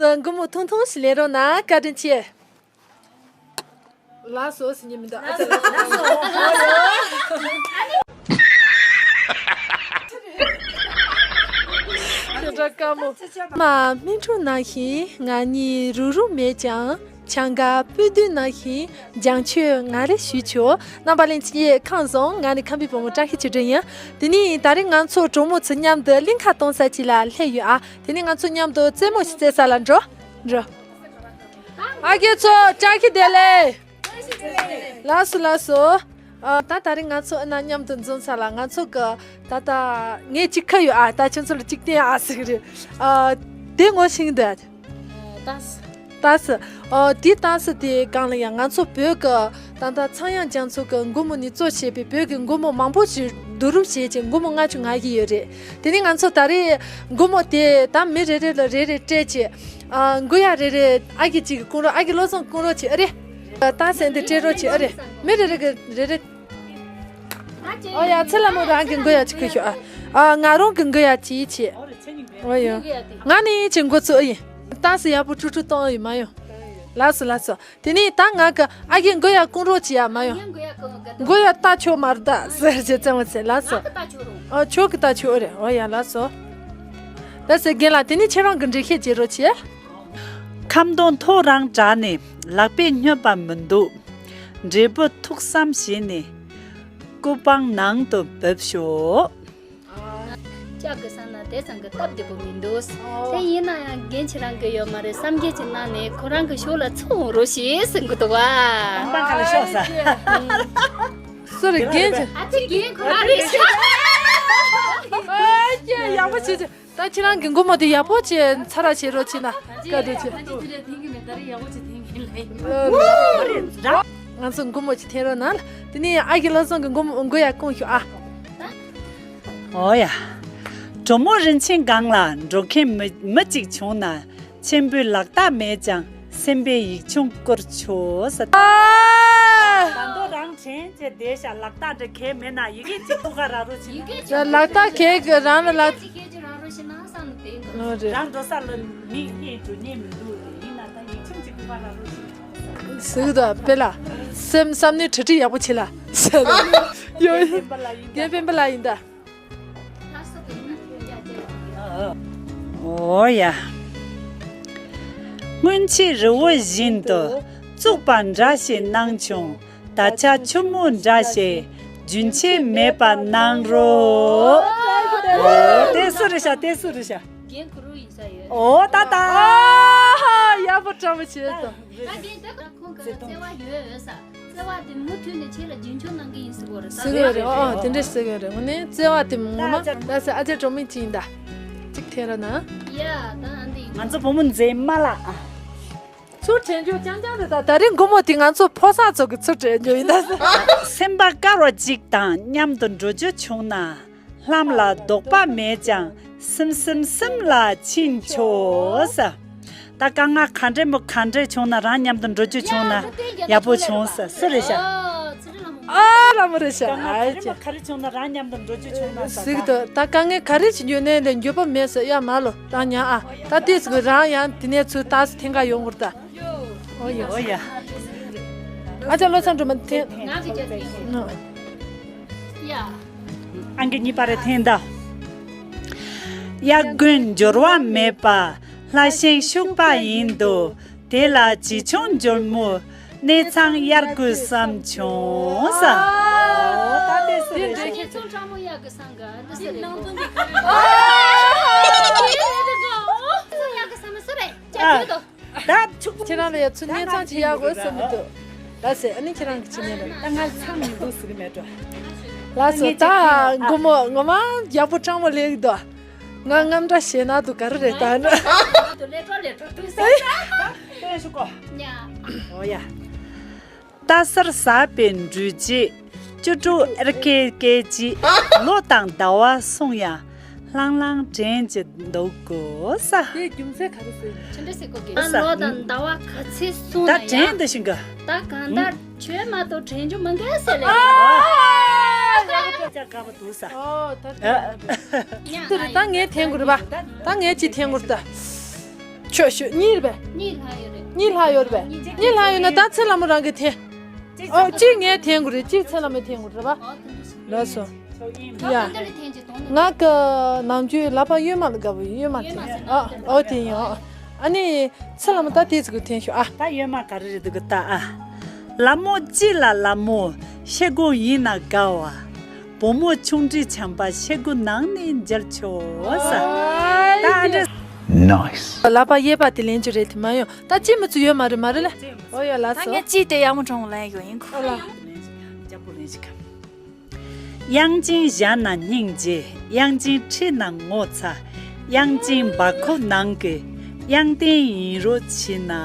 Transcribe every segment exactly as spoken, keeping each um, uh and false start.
དང་མགོ་མོ་ཐུང་ཐུང་ཞིག་ལེན་རོགས་གནང་། བཀའ་དྲིན་ཆེ། ལགས་སོ་ཟེར་མཁན་མི་འདུག་ཨ་ཙི་ལགས་སོ། དེ་འདྲ་དཀའ་མོ། མ་སྨིན་དྲུག་ནང་བཞིན་ང་གཉིས་རུག་རུག་མེད་ཀྱང་། ཆང་ག་སྤུས་བདུན་ནང་བཞིན་བྱང་ཆོས་ང་རེ་ཞུས་ཆོག་རྣམ་པ་ལྷན་རྒྱས་ཁམས་བཟང་། ང་ནི་ཁམས་པའི་བུ་མོ་བཀྲ་ཤིས་ཆོས་སྒྲོན་ཡིན། དེ་ནས་ད་རེས་ང་ཚོ་གྲོགས་མོ་ཚོ་མཉམ་དུ་གླིང་ཁ་གཏོང་ས་ཅིག་ལ་སླེབས་ཡོད་ཨ། དེ་ནས་ང་ཚོ་མཉམ་དུ་རྩེད་མོ་ཞིག་རྩེ་ས་ལ་འགྲོ། འགྲོ། ཨ་རྒས་ཚོ་བཀྲ་ཤིས་བདེ་ལེགས། ལགས་སོ་ལགས་སོ། ཨ། ད་ད་རེས་ང་ཚོ་ཨ་ན་མཉམ་དུ་འཛོམས་ས་ལ། ང་ཚོ་གི་ད་ལྟ་ངས་གཅིག་ཁ་ཡོད་ཨ། ད་ཁྱོད་ཚོ་ལ་གཅིག་བསྟན་ཨ་ཟེར་གི་རེད། ཨ། དེ་ངོ་ཤེས་ཀྱི་འདུག་ཏཱ་སི། ཏཱ་སི། ཨོ། དེ་ཏཱ་སི་དེ་སྒང་ལ་ཡང་ང་ཚོ་བོད་ཀྱི་ད་ལྟ་ཚངས་དབྱངས་རྒྱ་མཚོ་གི་མགོ་མོ་ནས་གཙོ་བྱས་པའི་བོད་ཀྱི་མགོ་མོ་མང་པོ་ཞིག་བསྡུ་རུབ་བྱས་ཀྱི་མགོ་མོ་ལྔ་བཅུ་ང་བཞི་ཡོད་རེད། དེ་ནས་ང་ཚོ་ད་རེས་མགོ་མོ་དེ་ད་མི་རེ་རེ་ལ་རེ་རེ་སྤྲད་ཀྱི། ཨ། མགོ་ཡ་རེ་རེ་ཨ་ཁུ་གཅིག་གིས་སྐུང་རོགས། ཨ་ཁུ་བློ་བཟང་སྐུང་རོགས་བྱེད་ཨ་རེ། ཏཱ་སི་འདི་སྤྲད་རོགས་བྱེད་ཨ་རེ། མི་རེ་རེ་གིས་རེ་རེ། ཨོ་ཡ། ཚེ་ལྷ་མོ་རང་གི་མགོ་ཡ་གཅིག་གིས་ཞུ་ཨ། ཨ། ང་རང་གི་མགོ་ཡ་གཅིག་བྱེད། ཨོ་ཡ། ང་ནི་ཡིན་གྱི་མགོ་ཚོས་ཨེ་ཡིན། ཏཱ་སི་ཡག་པོ་ཀྲུག་ཀྲུག་གཏོང་ཨེ་ཡིན་མ་ཡོང་། ལགས་སོ་ལགས་སོ། དེ་ནས་ད་ང་གི་ཨ་ཁུ་མགོ་ཡ་སྐུང་རོགས་བྱེད་ཡ་མ་ཡོང་། མགོ་ཡ་ལྟ་ཆོག་མ་རེད་ད་ཟེར་བྱས་བཙན་བ་ཚེ་ལགས་སོ། ཨོ་ཁྱོད་ཀྱིས་ལྟ་ཆོག་ཨེ་རེད། ཨོ་ཡ་ལགས་སོ། ད་ཟེར་རྒན་ལགས་དེ་ནས་ཁྱེད་རང་གི་འགྲེལ་བཤད་བྱེད་རོགས་བྱེད། ཁ་འདོན་ཐོ་རངས་དྲགས་ནས་ལག་པས་སྙོབ་པ་མི་འདུག་འབྲས་བུ་ཐུགས་བསམ་བཞེས་ནས་སྐུ་པང་ནང་དུ་འབུབས་ཤོག་ལྕགས་ཀྱི་ས་ན་དེ་ཙམ་གྱི་སྟབས་བདེ་པོ་མི་འདུག་དེ་ཡིན་ན་ཡང་རྒན་ཁྱེད་རང་གི་ཡོད་མ་རེད། བསམ་འགྱེད་ཅིག་གནང་ནས་ཁོ་རང་གི་ཕྱོགས་ལ་ཚུར་འོང་རོགས་ཞེས་ཟེར་གི་འདུག་བ། ཁང་པ་ཁ་ལ་ཤོག་ས། སུ་རེད་རྒན་ཁྱེད། ཨ་ཙི་རྒན་ཁོ་རང་རེད་ཤག་ཨ་ཀྱེ་ཡག་པོ་བྱེད་ཅིག་ད་ཁྱེད་རང་གི་མགོ་མོ་དེ་ཡག་པོ་བྱས་ཚར་ར་བྱེད་རོགས་བྱེད་ན་བཀའ་དྲིན་ཆེ། ང་ཚོ་མགོ་མོ་ཅིག་འཐེན་རོགས་གནང་ལ། དེ་ནས་ཨ་ཁུ་བློ་བཟང་གི་མགོ་མོ་མགོ་ཡ་སྐུང་ཤོག་ཨ། ཨོ་ཡ། གྲོགས་མོ་རིན་ཆེན་སྒང་ལ་འགྲོ་མཁན་མི་མི་གཅིག་བྱུང་ན་ཆེན་པོའི་ལག་རྟགས་མེད་ཀྱང་སེམས་པའི་ཡིག་ཆུང་བསྐུར་ཆོག་ཟེར། ད་མདོ་རང་དྲན་བྱས་བསྡད་ཤག་ལག་རྟགས་འདྲ་གས་མེད་ན་ཡི་གེ་གཅིག་ཐུག་ག་རག་རོགས་བྱེད། ལག་རྟགས་གས་གི་རང་ལ་ལག་ཁྱེད་ཀྱི་རང་རོ་ཞེ་ན་བསམ་བསྡད་འགྲོ། རང་འགྲོ་ས་ལ་མིག་གཉིས་འགྲོ་ཉེན་མི་འདུག་དེ་ཡིན་ན་ད་ཡིག་ཆུང་གཅིག་པུ་པ་ལ་རོ་ཞིག་ཟེར་གི་འདུག་དཔེ་ལ་སེམས་བསམ་ནས་གྲ་སྒྲིག་ཡག་པོ་བྱེད་ལ་ཟེར་ལ་ཡོད། རྒན་སྤེན་པ་ལགས་ཡིན་ད། ཨོ་ཡ། སྔོན་ཆད་རི་བོ་བཞིན་དུ་བཙུགས་པ་འདྲ་ཞིག་གནང་བྱུང་། ད་ཆ་ཆུ་མོ་འདྲ་ཞིག་རྒྱུན་ཆད་མེད་པ་གནང་རོགས། ཨོ། དེ་སུ་རེད་ཤག་དེ་སུ་རེད་ཤག་རྒན་གུ་རུ་ཡིན་ས་ཡོད། ཨོ་ད་ད། ཨ་ཧ། ཡག་པོ་དྲང་པོ་བྱེད་དོ། ད་རྒན་ད་ཁོང་གི་བརྩེ་བ་ཡོད་ཡོད་ས། བརྩེ་བ་དེ་མུ་མཐུད་ནས་ཁྱེད་ལ་རྒྱུན་འཁྱོངས་གནང་གི་ཡིན་ཟེར་གོ་རེད་ཟེར་གི་ཡོད་རེད། ཨོ་དེ་འདྲ་ཟེར་གི་ཡོད་རེད། དངོས་གནས་བརྩེ་བ་དེ་ངོ་མ་ད་ཟེར་ཨ་ཅག་གྲོགས་མོ་ཅིག་ཡིན་ད། གཅིག་འཐེན་རོགས་གནང་། ཡ་ད་ཨ་འདི་ཡིན། ང་ཚོ་བུ་མོ་མཛེས་མ་ལགས། ཚུར་དྲན་རྒྱུ་རྐྱང་རྐྱང་རེད་ད། ད་རེས་མགོ་མོ་དེ་ང་ཚོ་ཕོ་གསར་ཚོ་གི་ཚུར་དྲན་རྒྱུ་ཡིན་ད། སེམས་པ་དཀར་བ་གཅིག་དང་མཉམ་དུ་འགྲོ་རྒྱུ་བྱུང་ན། ལྷམ་ལ་རྡོག་པ་མེད་ཀྱང་སིམ་སིམ་སིམ་ལ་ཕྱིན་ཆོག་ཟེར། ད་དཀའ་ངལ་ག་འདྲ་མོ་ག་འདྲ་བྱུང་ན་རང་མཉམ་དུ་འགྲོ་རྒྱུ་བྱུང་ན་ཡག་པོ་བྱུང་ཟེར། སུ་རེད་ཤག་ཨ་ལ་མོ་རེད་ཤག་ཨ་ཅེ། ག་རེ་བྱུང་ན་རང་མཉམ་དུ་འགྲོ་རྒྱུ་བྱུང་ན་ཟེར། ཟིག་ཏུ་ད་དཀའ་ངལ་ག་རེ་བྱེད་རྒྱུ་ནས་ལས་འགྱོད་པ་མེད་ཟེར་ཡ་མ་ལོ་ད་ཉ་ཨ་ད་ཏིས་གི་རང་ཡང་དེ་ནས་ཚུར་ཏཱ་སི་ཐེངས་ཀ་ཡོང་གི་རེད་ད། ཨོ་ཡ། ཨོ་ཡ། ཨ་ཅག་བློ་བཟང་སྒྲོལ་མ་འཐེན། ང་གི་ཅག་འཐེན། ཡ། ཨང་ཀི་གཉིས་པ་རེ་འཐེན་ད། དབྱར་དགུན་འབྱོར་བ་མེད་པ་ལྷ་ཤིང་ཤུག་པ་ཡིན་དོ། དེ་ལ་བྱིའུ་ཆུང་འབྱོར་མོ་གནས་ཚང་དབྱར་དགུན་བསམ་བྱུང་ས། ཨོ་ད་དེ་སུ་རེད་ཤག་གནས་ཚང་ཁྲ་མོ་དབྱར་དགུན་བསམ་ག་འདི་སུ་རེད། ཨོ་དབྱར་དགུན་བསམ་སུ་རེད་ཅག་ཨ། ཁྱོད་དོ། ད་ཕྱུག་པོ་ཁྱེད་རང་ལ་ཡ་ཚུར་གནས་ཚང་ཅིག་གཡར་དགོས་བསམ་གྱི་འདུག་ད་ཟེར་ཨ་ནི་ཁྱེད་རང་གི་ཁྱིམ་ནས་རེད། ད་ང་ཚང་མི་འདུག་ཟེར་གི་མེད་འགྲོ། ལགས་སོ། ད་མགོ་མོ་ངོ་མ་ཡག་པོ་སྤྲང་མོ་ལེགས་འདུག་ང་རྔམ་འདྲ་ཞེད་སྣང་འདུག་ག་རེ་རེད་ད་ནི། ཨོ་ཡ། རྟ་སར་ཟགས་པའི་འགྲུལ་བྱེད། བཅུ་དྲུག་ཨེར་ཀེ་སྐད་ཅིག་ལོ་དང་ཟླ་བ་སོང་ཡང་ལྷང་ལྷང་དྲན་གྱི་འདུག་གོ་ས། དེ་རྒྱུ་མཚན་ག་རེ་ཟེར། ཅི་འདྲ་ཟེར་གོ་གི། ས། ལོ་དང་ཟླ་བ་ག་ཚོད་སོང་ན་ཡང་། ད་དྲན་འདི་བཞིན་གི། ད་གང་ལྟར་ཁྱོད་མ་གཏོགས་དྲན་རྒྱུ་མི་འགའ་ཟེར་ལེ། ཨ། ཡག་པོ་ཅག་དགའ་པོ་འདུག་ས། ཨོ་ད་དྲན་འདུག་ད་ངས་འཐེན་དགོས་རེད་པ། ད་ངས་ཅིག་འཐེན་དགོས་རེད་ད། ཤོ་ཤོ་གཉིས་རེད་པས། གཉིས་ལྷག་ཡོད་རེད། གཉིས་ལྷག་ཡོད་རེད་པས། གཉིས་ལྷག་ཡོད་ན་ད་ཚེ་ལྷ་མོ་རང་གིས་འཐེན། ཨོ་གཅིག་ངས་འཐེན་དགོས་རེད། གཅིག་ཚེ་ལྷ་མོས་འཐེན་དགོས་རེད་པ། ལགས་སོ། ཡ། ང་གི་ནམ་རྒྱུན་ལག་པ་གཡོན་མ་ལ་དགའ་བོ་ཡིན། གཡོན་མ་འཐེན། ཨ་ཨོ་དེ་ཡིན། ཨ་ནི་ཚེ་ལྷ་མོ་ད་དེ་ཚོ་གི་འཐེན་ཤོག་ཨ། ད་གཡོན་མ་ག་རེ་རེད་འདུག་གི་ལྟ་ཨ། ལ་མོ་ཅི་ལ་ལ་མོ་ཤེལ་སྒོ་ཡིན་ན་དགའ་བ། བུ་མོ་ཆུང་འདྲིས་བྱམས་པ་ཤེལ་སྒོ་ནང་ནས་མཇལ་ཆོག་ས། ད་འདྲ། Nice. ལག་པ་གཡས་པ་དེ་ལེན་རྒྱུ་རེད་དེ་མ་ཡོང་། ད་ཅི་མི་ཚུ་ཡོད་མ་རེད་མ་རེད་ལ། ཨོ་ཡ་ལགས་ད་སོ། ངས་ཅི་དེ་ཡག་མོ་གྲོང་ལན་ཡོད་ཡིན་ཁོ། ཨོ་ལ། དབྱངས་ཅན་ཞྭ་ན་སྙིང་རྗེ། དབྱངས་ཅན་ཁྲིད་ན་ངོ་ཚ། དབྱངས་ཅན་སྦ་ཁོ་ནང་གི་དབྱངས་ལྡན་ཡིན་རོགས་བྱེད་ན།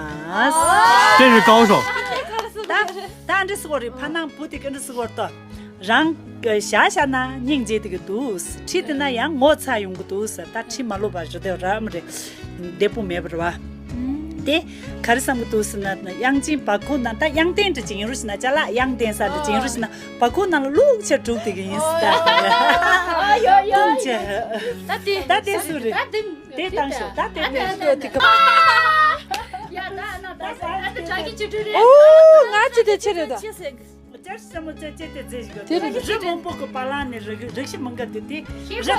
这是高手。 ད་ད་འདྲི་སི་གོ་རི་ཕ་ནང་བུ་དེ་ག་འདྲི་སི་གོ་ཏོ། རང་གི་ཞྭ་ཞྭ་ན་སྙིང་རྗེ་དེ་གི་འདུག་ཁྲིད་དེ་ན་ཡང་ངོ་ཚ་ཡོང་གི་འདུག་ད་ཁྲིད་མ་ལོབ་པ་རེད་དེ་ར་མི་རེད། བདེ་པོ་མེད་པ་རེད་བ། དེ་ག་རེ་བསམ་གི་འདུག་ཟེར་ན་དབྱངས་ཅན་སྦ་ཁོ་ན་ད་དབྱངས་ལྡན་འདྲ་ཅིག་ཡིན་རུ་ཞིག་ན་ཅ་ལག་དབྱངས་ལྡན་ས་འདྲ་ཅིག་ཡིན་རུ་ཞིག་ན་སྦ་ཁོ་ན་ལ་ལུག་ཆ་དྲུག་དེ་གི་ཡིན་སི་ད། ཡོ་ཡོ་ཡོ། ད་དེ་ད་དེ་སུ་རེད། ད་དེ་དེ་བཏང་ཤོག་ད་དེ་དེ་དེ་དེ་གི་ཡ་ད་ན་ད་ད་ད་ཅག་གི་ཅི་ཏྲུ་རེད། ཨོ་ང་ཅི་དེ་ཆི་རེད་ད། ཅི་ཟེར་གི་ཅར་ས་མོ་ཅ་ཅེ་དེ་རྫས་ཞིག་དེ་རེད། རི་མང་པོ་གི་བ་ལང་ནས་རི་རི་ཤི་མང་ག་དེ་དེ་རི་དེ་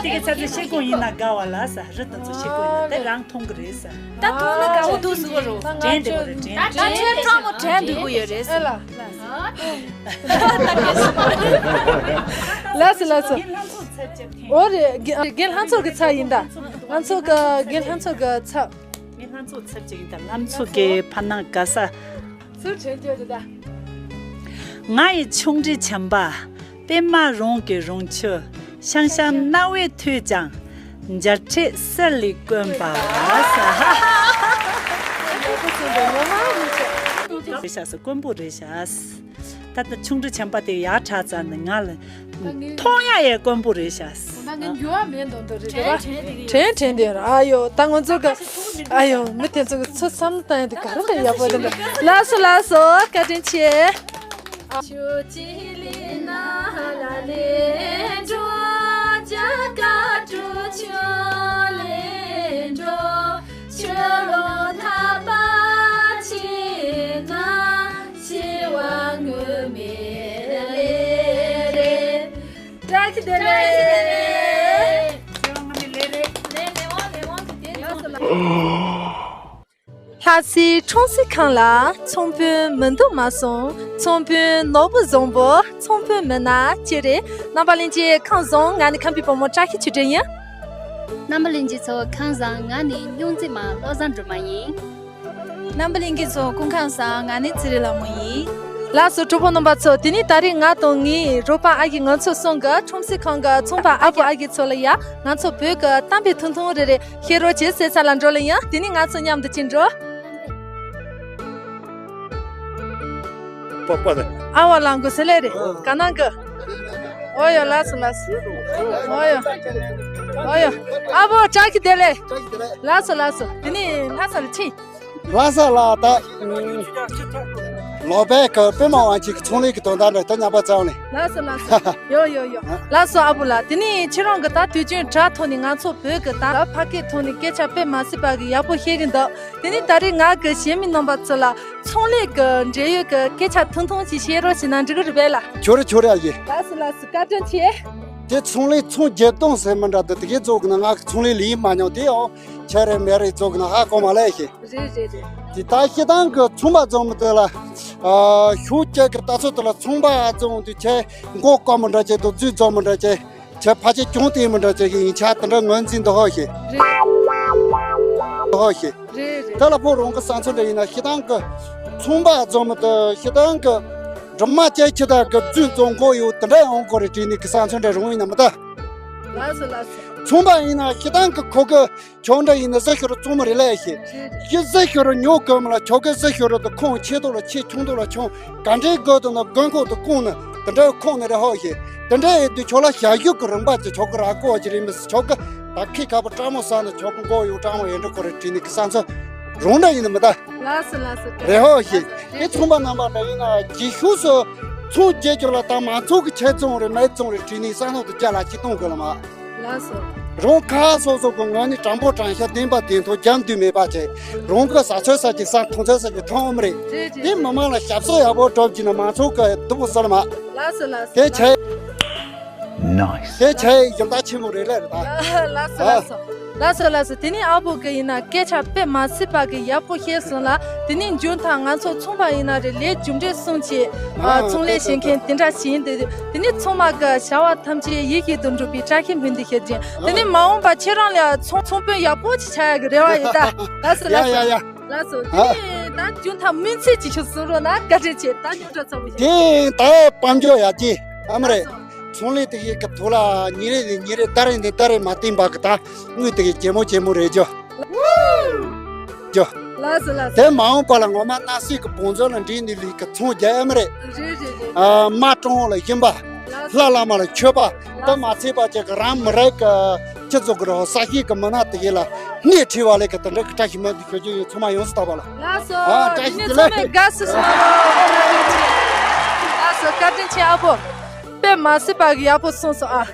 གི་ཚ་ཚ་ཤེལ་སྒོ་ཡིན་ན་དགའ་བ་ལ་ས་རི་དེ་ཚོ་ཤེལ་སྒོ་ཡིན་ན་དེ་རང་མཐོང་གི་རེད་ས། ད་མཐོང་ན་དགའ་བོ་འདུག་ཟེར་གོ་རོ། དྲན་དེ་གོ་རེད་དྲན། ད་ད་ཁྱོད་ཁྲ་མོ་དྲན་འདུག་གོ་ཡོད་རེད་ས། ལ་ལ་ས། ལགས་སོ་ལགས་སོ། འོ་རེད། རྒན་ལྷ་མཚོ་གི་ཚ་ཡིན་ད། ང་ཚོ་གི་རྒན་ལྷ་མཚོ་གི་ཚ། ངའི་ལྷ་མཚོ་ཚབ་ཅིག་ཡིན་ད་ལྷ་མཚོ་གི་ཕ་ནང་དགའ་ས། ཚུར་དྲན་རྒྱུ་རེད་ད། ང་ཡི་ཆུང་འདྲིས་བྱམས་པ། པད་མ་རང་གི་རང་ཆུ། ཤང་ཤང་རྣ་བས་ཐོས་ཀྱང་། འཇའ་ཁྲིད་གསེར་ལས་དཀོན་པ། རེད་ཤག་ས་དཀོན་པོ་རེད་ཤག་ད་ལྟ་ཆུང་འདྲིས་བྱམས་པ་དེ་ཡར་དྲག་ཙང་ནི་ང་ལ་མཐོང་ཡ་ཡའི་དཀོན་པོ་རེད་ཤག་ད་ངས་འགྱུར་བ་མེད་མདོག་མདོག་རེད་རེད་པ། དྲན་དྲན་དེ་ཡོད་ར། ཨ་ཡོ་ད་ང་ཚོ་ག་ཨ་ཡོ་མི་དེ་ཚོ་གི་ཚོ་བསམ་བློ་བཏང་ཡ་དེ་ག་རེ་ལ་ཡག་པོ་དེ་འདྲ། ལགས་སོ་ལགས་སོ། བཀའ་དྲིན་ཆེ། བཀྲ་ཤིས་བདེ་ལེགས། ལྷ་སའི་ཁྲོམ་གཟིགས་ཁང་ལ་ཚོང་དཔོན་མི་འདུག་མ་སོང་། ཚོང་དཔོན་ནོར་བུ་བཟང་པོ་ཚོང་དཔོན་མི་ན་ཅི་རེད། རྣམ་པ་ལྷན་རྒྱས་ཁམས་བཟང་། ང་ནི་ཁམས་པའི་བུ་མོ་བཀྲ་ཤིས་ཆོས་སྒྲོན་ཡིན། རྣམ་པ་ལྷན་རྒྱས་ཚོ་ཁམས་བཟང་། ང་ནི་སྨྱོན་རྩིས་མ་བློ་བཟང་སྒྲོལ་མ་ཡིན། རྣམ་པ་ལྷན་རྒྱས་ཚོ་སྐུ་ཁམས་བཟང་། ང་ནི་ཚེ་རིང་ལྷ་མོ་ཡིན། ལགས་སོ་གྲོགས་པོ་རྣམ་པ་ཚོ། དེ་ནས་ད་རེས་ང་དང་ངའི་རོགས་པ་ཨ་ཡེ་ང་ཚོ་གསུམ་གྱིས་ཁྲོམ་གཟིགས་ཁང་གི་ཚོང་པ་ཨ་ཁུ་ཨ་ཡེ་ཚོ་ལ་ཡ་ང་ཚོ་བོད་ཀྱི་གཏམ་དཔེ་ཐུང་ཐུང་རེ་རེ་བཤད་རོགས་བྱེད་ཟེར་ས་ལ་འགྲོ་ལ་ཡིན། དེ་ནས་ང་ཚོ་མཉམ་དུ་ཅིག་འགྲོ། པ་པ་ལ། ཨ་བ་ལང་གུ་སེ་ལེ་རེ་ག་ནང་གི། ཨོ་ཡོ་ལགས་སོ་ལགས་སོ། ཨོ་ཡོ། ཨོ་ཡོ། ཨ་བོ་བཀྲ་ཤིས་བདེ་ལེགས། ལགས་སོ་ལགས་སོ། དེ་ནས་ལྷ་ས་ལ་ཕྱིན། ལྷ་ས་ལ་ད། ལོ་པད་ཀྱི་པད་མ་དབང་ཆེན་གྱི་ཚོང་ལས་ཀྱི་དོན་དག་འདྲ་ད་ཉམས་པ་ཙམ་ནས། ལགས་སོ་ལགས་སོ། ཡོ་ཡོ་ཡོ། ལགས་སོ་ཨ་བུ་ལགས། དེ་ནས་ཁྱེད་རང་གི་ད་དུས་རྒྱུན་དྲ་ཐོག་ནས་ང་ཚོ་བོད་ཀྱི་ད་ཕ་སྐད་ཐོག་ནས་སྐད་ཆ་དཔེ་མ་སྲིད་པ་གི་ཡག་པོ་བཤད་གི་འདུག་དེ་ནས་ད་རེས་ང་གི་གཞན་མི་རྣམ་པ་ཚོ་ལ་ཚོང་ལས་ཀྱི་འབྲེལ་ཡོད་ཀྱི་སྐད་ཆ་ཐུང་ཐུང་ཅིག་བཤད་རོགས་བྱས་ན་འགྲིག་གི་རེད་པས་ལགས། ཁྱོད་རེ་ཁྱོད་རེ་ཨ་ཡེ། ལགས་སོ་ལགས་སོ། བཀའ་དྲིན་ཆེ། དེ་ཚོང་ལས་ཚོང་བརྒྱད་སྟོང་ཟེར་མི་འདྲ་འདུག་དེ་གའི་ཚོགས་ཀྱི་ནང་ང་གི་ཚོང་ལས་ལས་མ་མྱོང་དེ་ཡང་ཆ་རེ་མེ་རེ་ཚོགས་ཀྱི་ནང་ཧ་གོ་མ་ལས་ཤེས། རེད་རེད་རེད། དེ་ད་སྤྱིར་བཏང་གི་ཚོང་པ་རྫོང་མི་དེ་ལ། ཨ་ཤུགས་སྐྱེད་ཀྱི་ལྟ་ཚུལ་དེ་ལ་ཚོང་པ་རྫོང་དུ་ཆེ་མགོ་སྐོར་མི་འདྲ་ཆེ་དུ་རྫུས་རྫོང་མི་འདྲ་ཆེ་ཆེ་ཕ་ཆེ་གྱོང་དེ་མི་འདྲ་ཆེ་གི་ཡིན་ཆ་དེ་འདྲ་ངོས་འཛིན་འདི་ཧོ་ཤེས། རེད། འདི་ཧོ་ཤེས། རེད་རེད། དེ་ལ་ཕོ་རོང་གི་བསམ་ཚུལ་འདྲ་ཡིན་ན་སྤྱིར་བཏང་གི་ཚོང་པ་རྫོང་མི་དེ་སྤྱིར་བཏང་གི་འབྲི་མ་ཅན་ཆེ་དག་གི་རྫུས་རྫོང་མགོ་ཡོད་དེ་འདྲ་ཡོང་དགོས་རེད་དྲིས་ནས་གི་བསམ་ཚུལ་འདྲ་རུང་ཡིན་ན་མི་ད། ལགས་སོ་ལགས་སོ། ཚོང་པ་ཡིན་ན་སྤྱིར་བཏང་གི་ཁོ་གི་ཆུང་འདྲ་ཡིན་ན་གཟི་ཤོར་བཙོང་མི་རེད་ལས་ཤེས། ཞི་གཟི་ཤོར་ཉོ་དགོས་མི་ལ་ཆོག་གི་གཟི་ཤོར་དུ་ཁོང་ཆེ་དོ་ལ་ཆེ་ཆུང་དོ་ལ་ཆུང་ག་འདྲའི་དགོས་དོ་ན་དགོས་མཁོ་དུ་ཁོང་ནི་དེ་འདྲའི་ཁོང་ནི་རེད་ཧོ་ཤེས། དེ་འདྲའི་ཡིན་དུས་ཆོག་ལ་བྱ་ཤུག་གི་རིན་པ་ཅི་ཆོག་གི་ར་གོ་ཅི་རེད་མི་སྲིད་ཆོག་གི་ད་ཁི་ཁ་པོ་སྤྲ་མོ་ས་ནི་ཆོག་གི་མགོ་ཡོད་སྤྲ་མོ་ཡིན་འགྲོ་གོ་རེད་དྲིས་ནི་གི་བསམ་ཚུལ་རུང་འདྲ་ཡིན་ནི་མི་ད། ལགས་སོ་ལགས་སོ། རེད་ཧོ་ཤེས། དེ་ཚོང་པ་རྣམ་པ་འདྲ་ཡིན་ན་རྗེས་ཤུགས་སུ་ཚོང་རྒྱས་ཆོག་ལ་ད་མ་ཚོང་གི་ཆེད་བཙོང་རེད་མེད་བཙོང་རེད་དྲིས་ནི་བསམ་ཚུལ་དུ་བརྒྱ་ལ་གཅིག་གཏོང་དགོས་ལ་མ། ལགས་སོ། རང་ཁ་སོ་སོ་གི་ངོས་ནས་དྲང་པོ་དྲང་བཞག་བདེན་པ་བདེན་ཐོག་རྒྱབ་མདུན་མེད་པ་བྱས། རང་གི་ཟ་ཚོད་ཟ་གི་ཟ། འཐུང་ཚོད་ཟ་གི་འཐུང་། ཨོམ་རེད། རེད་རེད། དེ་མི་མང་ལ་ཞབས་སོ་ཡག་པོ་སྒྲུབ་ཀྱི་ན་མང་ཚོགས་གི་སྡུག་པོ་སེལ་མ། ལགས་སོ་ལགས་སོ། དེ་བྱས། Nice. དེ་བྱས་ཡོན་བདག་ཆེན་མོ་རེད་ལ་རེད་ད། ལགས་སོ་ལགས་སོ། ལགས་སོ་ལགས་སོ། དེ་ནས་ཨ་བོ་གི་ཡིན་ན་སྐད་ཆ་དཔེ་མ་སྲིད་པ་གི་ཡག་པོ་བཤད་སོང་ལ། དེ་ནས་མཇུག་མཐར་ང་ཚོ་ཚོང་པ་ཡིན་ན་རེད། ལས་རྒྱུ་འབྲས་གསུམ་གྱི་ཨ། ཚོང་ལས་བྱེད་མཁན་དེ་འདྲ་ཞིག་ཡིན། དེ་དེ་ནས་ཚང་མ་གི་བྱ་བ་ཐམས་ཅད་ཡིད་བཞིན་དུ་འགྲུབ་པའི་བཀྲ་ཤིས་སྨོན་འདུན་ཞུ་རྒྱུ་ཡིན། དེ་ནས་མ་འོངས་པ་ཁྱེད་རང་ལ་ཚོང་ཚོང་དཔོན་ཡག་པོ་ཅིག་ཆགས་ཡག་གི་རེ་བ་ཡོད་ད། ལགས་སོ་ཡ་ལགས་ཡ་སོ། ཡ། ལགས་སོ། ཨ། དེ་ནས་ད་མཇུག་མཐར་སྨོན་ཚིག་ཅིག་ཞུ་གསུང་རོགས་གནང་། བཀའ་དྲིན་ཆེ། ད་མཇུག་མཐར་ཚང་མ་ཞུ། དེ་ད་དཔལ་འབྱོར་ཡག་གི་ཨ་མ་རེད། ལགས་སོ། ཚོང་ལས་དེ་ཡི་གི་ཐོག་ལ་ཉིན་རེ་ནས་ཉིན་རེ་ཟླ་རེ་ནས་ཟླ་རེ་མ་བརྟན་པ་གི་ད་དངུལ་དེ་གི་ཇེ་མོ་ཇེ་མོ་རེད་ཇོ། ཇོ། ལགས་སོ་ལགས་སོ། དེ་མ་འོངས་པ་ལ་ངོ་མ་སྣང་སྲིད་ཀྱི་བང་མཛོད་ལ་འདྲེན་ནས་ལུས་ཀྱི་ཚོང་རྒྱག་ཨ་མ་རེད། རེད་རེད་རེད། ཨ། མ་སྤྲང་བོ་ལ་སྦྱིན་པ། ལགས་སོ། ལྷ་བླ་མ་ལ་མཆོད་པ། ལགས་སོ། དེ་མ་ཚད་པ་ཅིག་གི་རང་མི་རིགས་ཀྱི་སྤྱི་ཚོགས་ཀྱི་རོགས་ས་གཞི་གི་མི་སྣ་དེ་གི་ལ་སྣེ་ཁྲིད་པ་ལས་ཀྱི་དེ་འདྲ་གི་བཀྲ་ཤིས་སྨོན་འདུན་ཞུ་རྒྱུ་ཡིན། ཚང་མ་ཡོངས་སུ་དག་པ་ལ། ལགས་སོ། ཨ། བཀྲ་དེ་ཤིས་ནས་བདེ་ཚང་ལེགས། མས་དགའ་བསུ་ཞུ། ལགས་སོ། བཀའ་དྲིན་ཆེ་ཨ་བོ། དཔེ་མ་སྲིད་པ་གི་ཡག་པོ་གསུངས་སོང་ཨ།